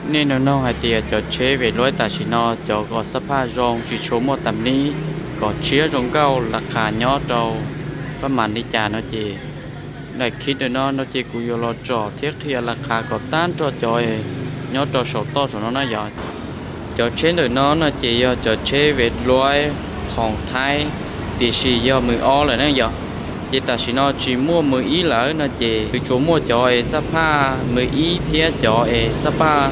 Nej nug noog hais tias cov tsheb Vej Luaib tam sim no cov kom xab phaj zoo tsis tshua muaj tam nib, kom tshiab zoo nkauj las khas nyob rau pab mam li cas no ces, daim khib ntawm no no ces kuv yuav los tsom thiab qhia las khas kom tag nrho cov nyob rau saum toj saum no na yom. Cov tsheb ntawm no no ces yog cov tsheb Vej Luaib khoom Thaib, tiam sis yog mws ob lawm na yom. Ces tam sim no tsis muaj mws ib lawm no ces nws tsuas muaj cov es xab phaj mws ib thiab cov es xab phaj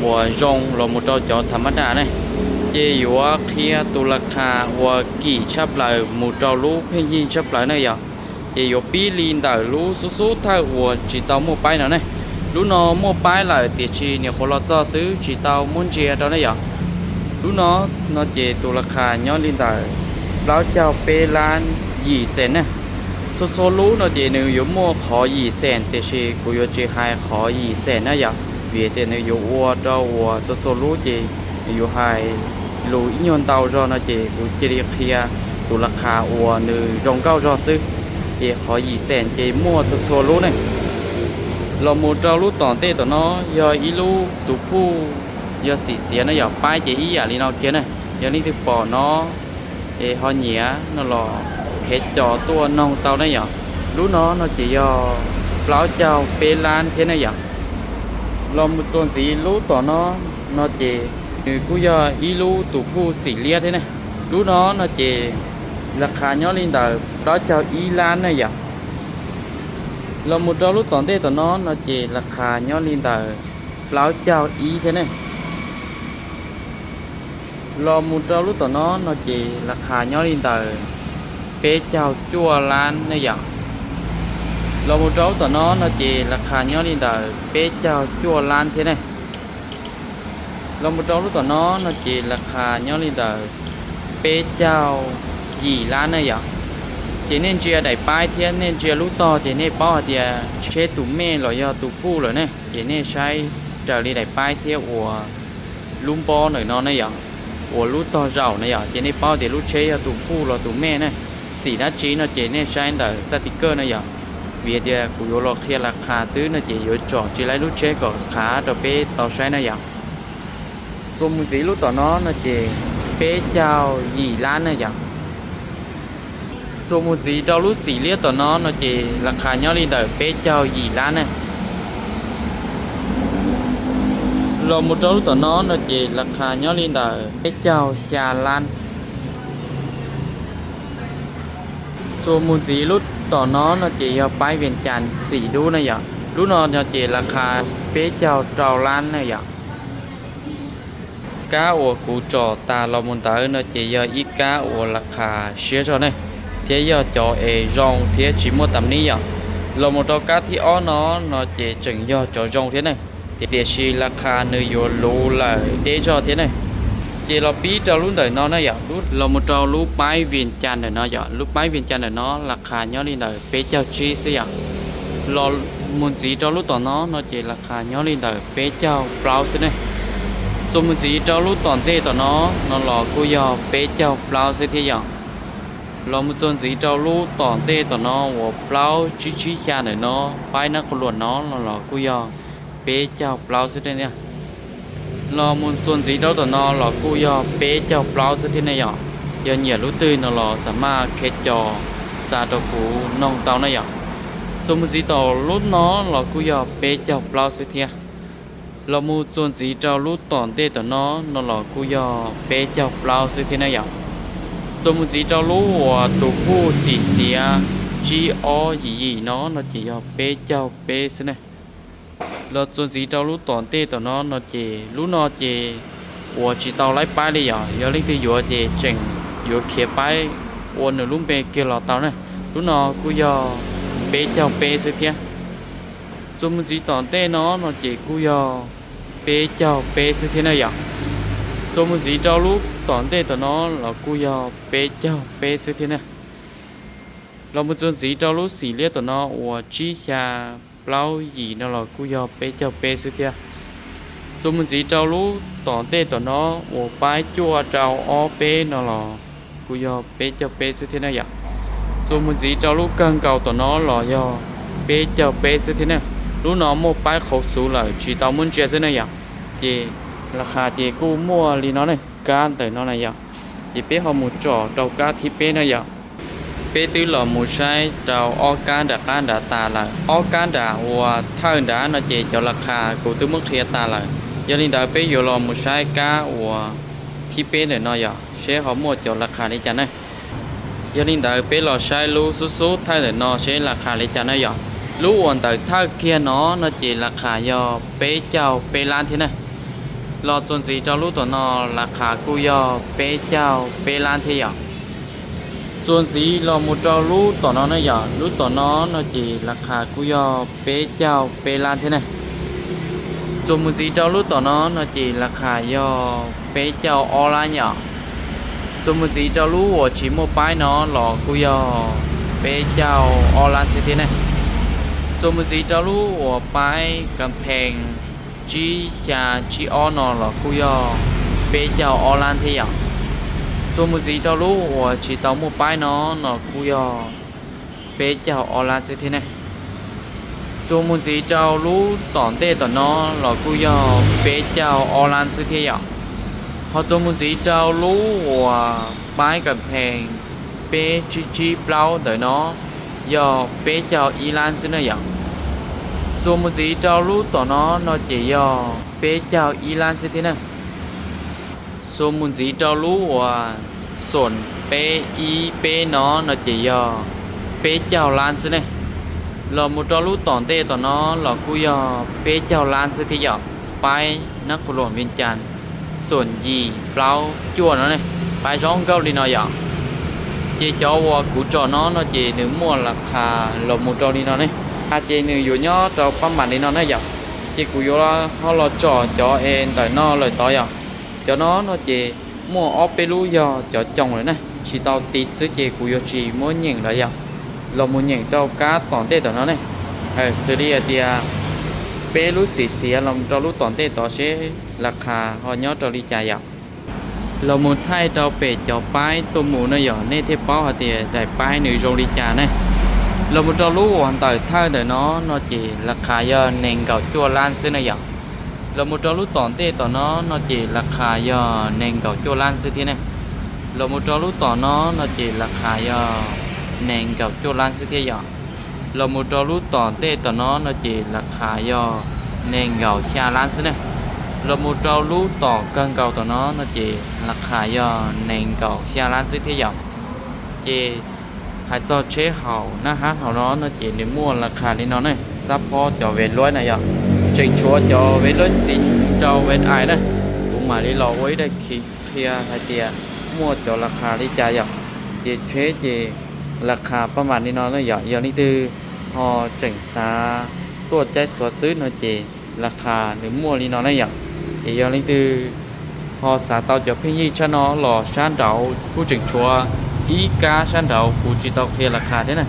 uas zoo los mus rau cov thav mab daj ne. Ces yuav qhia tus las khas uas kim tshaj plaws mus rau lub pheej yig tshaj plaws na yom. Ces yuav pib li ntawm lub xub xub thawj uas tsis tau muaj paib no ne. Lub no muaj paib lawm tiam sis nyuam qhuav los txog xwb tsis tau muab ntsia rau ne yom. Lub no no ces tus las khas nyob li ntawm plaub caug peb lab yim xees na. Txhua txhua lub no ces nws yuav muaj qhov yim xees tiam sis kuv yuav tsis hais qhov yim xees na yom, vim tias nws yuav ua rau uas txhua txhua lub ces nws yuav hais lus ib nyuag ntau zog no ces kuv cia li qhia tus las khas uas nws zoo nkauj zog xwb. Ces qhov yim xees ces muaj txhua txhua lub ne. Los mus rau lub tom ntej tom no yog ib lub tus phuj, yog xim xiav na yom, paib ces ib yam li no kiag na. Yog leej twg pom no es ho nyiam no los khev cos tuaj noog tau ne yom. Lub no no ces yog plaub caug peb lab thiab ne yom. Los mus txuas ntxiv lub tom no no ces nws kuj yog ib lub tus phuj xim liab thiab ne. Lub no no ces las khas nyob li ntawm plaub caug ib lab ne yom. Los mus rau lub tom ntej tom no no ces las khas nyob li ntawm plaub caug ib thiab ne. Los mus rau lub tom no no ces las khas nyob li ntawm peb caug cuaj lab ne yom. Los mus rau lub tom no no ces las khas nyob li ntawm peb caug cuaj lab thiab ne. Los mus rau lub tom no no ces las khas nyob li ntawm peb caug yim lab ne yom. Ces nej ntsia daim paib thiab nej ntsia lub tog ces nej paub hais tias tsheb tus mej los yog tus phuj lawm ne. Ces nej saib raws li daim paib thiab uas lub npob ntawm no ne yom, uas lub tog zaum na yom, ces nej paub tias lub tsheb yog tus phuj los tus mej ne. Xim dab tsi no ces nej saib ntawm xab ti kawj na yom. Vim hais tias kuv yuav los qhia las khas xwb no ces yuav tsom tsis laib lub tsheb kom qhav rau peb tau saib na yom. Txuas mus ntxiv lub tom no no ces peb caug yim lab na yom. Txuas mus ntxiv rau lub xim liab tom no no ces las khas nyob li ntawm peb caug yim lab na. Los mus rau lub tom no no ces las khas nyob li ntawm peb caug xya lab. Txuas mus ntxiv lub tom no no ces yog paib Vias Cas xim dub na yom. Lub no no ces las khas peb caug rau lab na yom. Kab uas kuv tsom tas los mus ntawd no ces yog ib kab uas las khas siab zog ne, thiab yog cov es zoo thiab tsis muaj tam nib yom. Los mus rau kab thib ob no no ces tseem yog cov zoo thiab ne, tiam sis las khas nws yuav luv lawm deb zog thiab ne. Ces los pib rau lub ntawm no na yom, los mus rau lub paib Vias Cas ntawm no yom, lub paib Vias Cas ntawm no las khas nyob li ntawm peb caug tsib xwb yom. Los mus ntxiv rau lub tom no no ces las khas nyob li ntawm peb caug plaub xwb ne. Txuas mus ntxiv rau lub tom ntej tom no no los kuj yog peb caug plaub xwb thiab yom. Los mus txuas ntxiv rau lub tom ntej tom no uas plaub tsib tsib xya ntawm no, paib nab qhua luam no no los kuj yog peb caug plaub xwb thiab ne. Los mus txuas ntxiv rau tom no los kuj yog peb caug plaub xwb thiab ne yom. Yog nyiam lub twg no los xam maj khev cos xa rau kuv noog tau na yom. Txuas mus ntxiv tom lub no los kuj yog peb caug plaub xwb thiab. Los mus txuas ntxiv rau lub tom ntej tom no no los kuj yog peb caug plaub xwb thiab na yom. Txuas mus ntxiv rau lub uas tus phuj xim xiav tsib ob yim yim no no ces yog peb caug peb xwb ne. Los txuas ntxiv rau lub tom ntej tom no no ces lub no ces uas tsis tau laib paib li yom, yog leej twg yuav ces tseem yuav khiav paib ua nws lub npe kiag los tau na. Lub no kuj yog peb caug peb xwb thiab. Txuas mus ntxiv tom ntej no no ces kuj yog peb caug peb xwb thiab na yom. Txuas mus ntxiv rau lub tom ntej tom no los kuj yog peb caug peb xwb thiab na. Los mus txuas ntxiv rau lub xim liab tom no uas tsib xya plaub yim no los kuj yog peb caug peb xwb thiab. Txuas mus ntxiv rau lub tom ntej tom no uas paib cuaj rau ob peb no los kuj yog peb caug peb xwb thiab na yom. Txuas mus ntxiv rau lub kawg nkaus tom no los yog peb caug peb xwb thiab na. Lub no muaj paib qhauv xuv lawm tsis tau muab ntsia xwb na yom. Ces las khas ces kuj muaj li no ne, kab ntawm no na yom. Ces peb ho mus tsom rau kab thib peb na yom. Peb twb los mus saib rau ob kab nram qab nrad tas lawm. Ob kab nram uas thawj nrad no ces cov las khas kuv twb muab qhia tas lawm. Yog li ntawd peb yuav los mus saib kab uas thib peb ntawm no yom, seb ho muaj cov las khas li cas na. Yog li ntawd peb los saib lub xub xub thawj ntawm no seb las khas li cas na yom. Lub uas ntawm thawj kiag no no ces las khas yog peb caug peb lab thiab na. Los txuas ntxiv rau lub tom no, las khas kuj yog peb caug peb lab thiab yom. Txuas ntxiv los mus rau lub tom no na yom, lub tom no no ces las khas kuj yog peb caug peb lab thiab na. Txuas mus ntxiv rau lub tom no no ces las khas yog peb caug ob lab yom. Txuas mus ntxiv rau lub uas tsis muaj paib no los kuj yog peb caug ob lab xwb thiab ne. Txuas mus ntxiv rau lub uas paib kas phees tsib xya tsib ob no los kuj yog peb caug ob lab thiab yom. Txuas mus ntxiv rau lub uas tsis tau muaj paib no no kuj yog peb caug ob lab xwb thiab ne. Txuas mus ntxiv rau lub tom ntej tom no los kuj yog peb caug ob lab xwb thiab yom. Ho txuas mus ntxiv rau lub uas paib kas phees peb tsib tsib plaub ntawm no yog peb caug ib lab xwb na yom. Txuas mus ntxiv rau lub tom no no ces yog peb caug ib lab xwb thiab na. Txuas mus ntxiv rau lub uas xoom peb ib peb no no ces yog peb caug lab xwb ne. Los mus rau lub tom ntej tom no los kuj yog peb caug lab xwb thiab yom. Paib nab qhu luam Vias Cas xoom yim plaub cuaj no ne, paib zoo nkauj li no yom. Ces cov uas kuv tsom no no ces nws muaj las khas los mus rau li no ne. Ces nws yuav nyob rau pab mam li no na yom. Ces kuv yuav ho los tsom cov es ntawm no lawm tod yom. Cov no no ces muaj ob peb lub yog cov coos lawm na, tsis tau tiv xwb ces kuv yuav tsis muab nyeem lawm yom. Los mus nyeem rau kab tom ntej tom no ne. Xws li hais tias peb lub xim xiav los mus rau lub tom ntej tod seb las khas ho nyob rau li cas yom. Los mus thaij rau pem cov paib tuaj mus no yom, nej thiaj paub hais tias daim paib nws zoo li cas ne. Los mus rau lub uas ntawm thawj ntawm no no ces las khas yog nees nkaum cuaj lab xwb na yom. Los mus rau lub tom ntej tom no no ces las khas yog nees nkaum cuaj lab xwb thiab ne. Los mus rau lub tom no no ces las khas yog nees nkaum cuaj lab xwb thiab yom. Los mus rau lub tom ntej tom no no ces las khas yog nees nkaum xya lab xwb ne. Los mus rau lub tom kawg nkaus tom no no ces las khas yog nees nkaum xya lab xwb thiab yom. Ces hais txog tsheb haum nab hab hauv no no ces nws muaj las khas li no ne, xab phob cov ve luab na yom. Tseem tshuav cov ve luab xiv rau ve ais na. Kuv mam li los ua ib daim khiv qhia hais tias muaj cov las khas li cas yom. Ces tsheb ces las khas pab mam li no na yom. Yog leej twg ho tseem xav tuaj caij txhuav xwb no ces las khas nws muaj li no na yom. Ces yog leej twg ho xav tau cov pheej yij tshaj no los sab nraud kuj tseem tshuav ib kab sab nraud kuv tsis tau qhia las khas thiab na.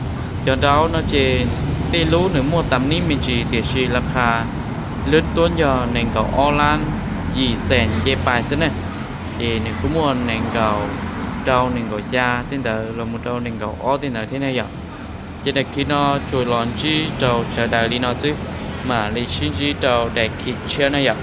Cov nraud no ces tej lub nws muaj tam nib me ntsis tiam sis las khas lwb tuab yog nees nkaum ob lab yim xees nce pais xwb ne. Ces nws kuj muaj nees nkaum rau nees nkaum xya tej ntawd los mus rau nees nkaum ob tej ntawd thiab ne yom. Ces daim khiv no tsuas los ntsib rau sawv daws li no xwb, mam li sib ntsib rau daim khiv tshiab na yom.